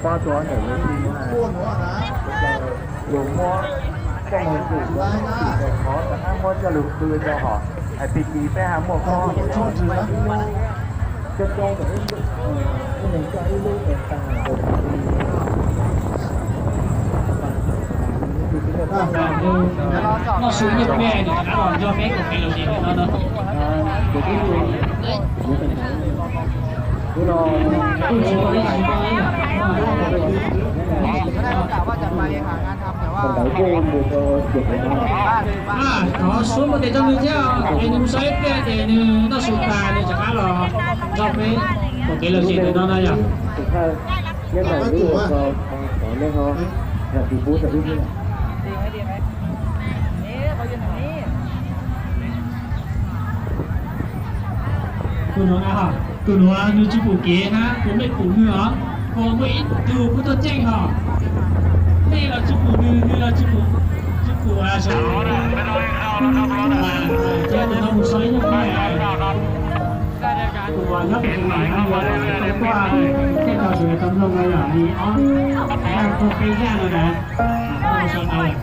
Pab tau ntawm lub lus muab coj mus ntxim, qhov rov qab muab coj lug pw rau hom, hais pig kis peb ha muaj qhov coob coob, ib leeg coj ib lub. Noj su nyuaj pliag, rov qab los nrog peb koom kev lom zem ntawm no no. Thov suav muaj tes rau nws thiab, es nws mus so ib pliag ces nws noj su tas nws rov qab los nrog peb koom kev lom zem ntawm no no yom. Tus nuav, tus nuav nws tsi pum kev na, kuv mej pum nws os, kuv muaj ib tug kuv tuaj tseej hos. Mej los tsi pum nws, nws los tsi pum, tsi pum sawv. Ces tus no mus so ib nyuag pliag, tus uas nyob pem tus mam no uas tau tuaj tej tau sawv tau mloog no yog li ob zaj txog peb zaj no na. Mus so tau lawm.